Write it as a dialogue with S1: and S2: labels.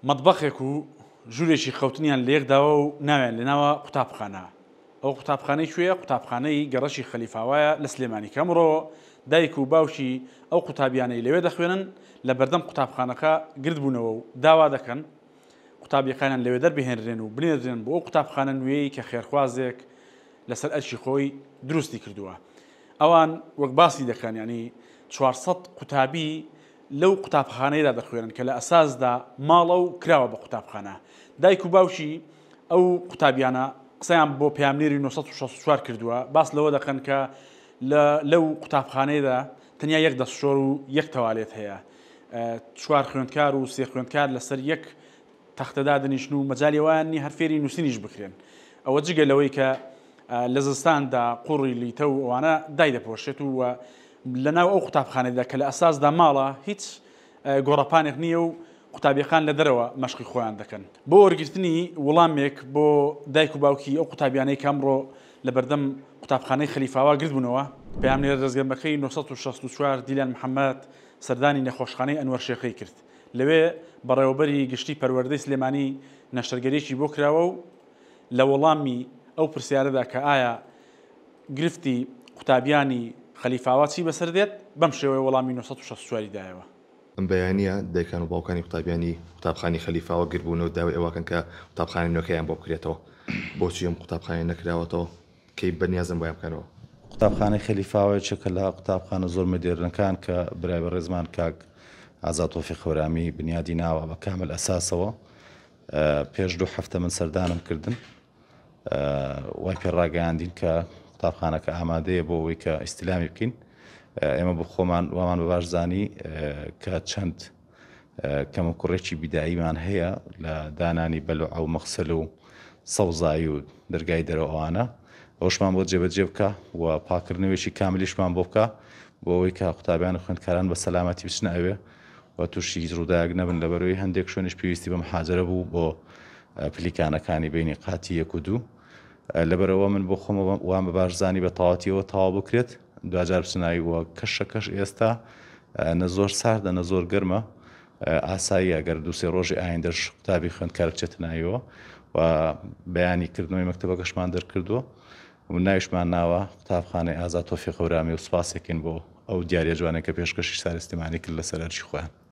S1: مەتبەخێک و ژوورێکی خەوتنیان لەیەک داوە و ناویان لێناوە قوتابخانە. ئەو قوتابخانەی کوێیە؟ قوتابخانەی گەڕەکی خەلیفاوایە لە سلێمانی کە ئەمڕۆ دایک و باوکی ئەو قوتابیانەی لەوێ دەخوێنن لە بەردەم قوتابخانەکە گردبوونەوە و داوا دەکەن قوتابیەکانیان لەوێ دەربهێنرێن و بنێردرێن بۆ ئەو قوتابخانە نوێیەی کە خێرخوازێک لەسەر ئەرکی خۆی دروستی کردووە. ئەوان وەک باسی دەکەن یانی 400 قوتابی لەو قوتابخانەیەدا دەخوێنن کە لە ئەساسدا ماڵە و کراوە بە قوتابخانە. دایک و باوکی ئەو قوتابیانە قسەیان بۆ پەیامنێری 964 کردووە، باس لەوە دەکەن کە لە لەو قوتابخانەیەدا تەنیا یەک دەستشۆر و یەک تەوالێت هەیە. چوار خوێندکار و سێ خوێندکار لەسەر یەک تەختە دادەنیشن و مەجالی ئەوەیان نییە هەر فێری نووسینیش بکرێن. ئەوە جگە لەوەی کە لە زستاندا قوڕی لیتە و ئەوانە دایدەپۆشێت و لەناو ئەو قوتابخانەیەدا کە لە ئەساسدا ماڵە هیچ گۆڕەپانێک نییە و قوتابیەکان لە دەرەوە مەشقی خۆیان دەکەن. بۆ وەرگرتنی وڵامێک بۆ دایک و باوکی ئەو قوتابیانەی کە ئەمڕۆ لە بەردەم قوتابخانەی خەلیفاوا گردبوونەوە، پەیامنێرە دەستگەرمەکەی 964 دیلان محەمەد سەردانی نەخۆشخانەی ئەنوەر شێخەی کرد. لەوێ بەڕێوەبەری گشتی پەروەردەی سلێمانی نەشتەرگەریی بۆ کراوە و لە وەڵامی ئەو پرسیارەدا کە ئایا گرفتی قوتابیانی خەلیفاوا چی بەسەر دێت، بەم شێوەیە وەڵامی 964 ی دایەوە.
S2: ئەم بەیانییە دایکان و باوکانی قوتابیانی قوتابخانەی خەلیفاوە گردبوونەوە داوای ئەوەکەن کە قوتابخانە نوێکەیان بۆ بکرێتەوە. بۆچی ئەم قوتابخانەیە نەکراوەتەوە؟ کەی بەنیازن بۆیان بکەنەوە؟
S3: قوتابخانەی خەلیفاوە یەکێکە لە قوتابخانە زۆر مۆدێرنەکان کە برای بەڕێزمان کاک ئازاد تۆفیق هەورامی بنیادی ناوە بە کامل ئەساسەوە. پێش دوو هەفتە من سەردانم کردن وای پێ ڕاگەیاندین کە قوتابخانەکە ئامادەیە بۆ ئەوەی کە ئیستلامی بکەین. ئێمە بۆ خۆمان وامان بە باش زانی کە چەند کەموکوڕێکی بیداییمان هەیە لە دانانی بەلوعە و مەغسەل و سەوزایی و دەرگای دەرەوە ئەوانە ئەوشمان بۆ جێبەجێ بکە و پاکردنەوەیکی کاملیشمان بۆ بکە بۆ ئەوەی کە قوتابیان و خوێندکاران بە سەلامەتی بچنە ئەوێ و تووشی هیچ ڕووداوێک نەبن. لەبەرەوەی هەندێک شوێنیش پێویستی بە محاجەرە بوو بۆ پلیکانەکانی بینی قاتی یەک و دوو. لەبەرئەوە من بۆ خۆم وام بە باش زانی بە تەواوەتیەوە تەواو بکرێت دواجار بچناوی و کەشەکەش ئێستا نە زۆر ساردە نە زۆر گەرمە ئاساییە گەر دووسێ ڕۆژی ئایندەش قوتابی خوێندکار بچێتە ناویەوە و بەیانی کردنەوەی مەکتەبەکەشمان دەرکردووە و ناویشمان ناوە قوتابخانەی ئازاد تۆفیق هەورامی و سوپاسێکین بۆ ئەو دیاریە جوانەی کە پێشکەشی شاری سلێمانی کرد لەسەر ئەرکی خۆیان.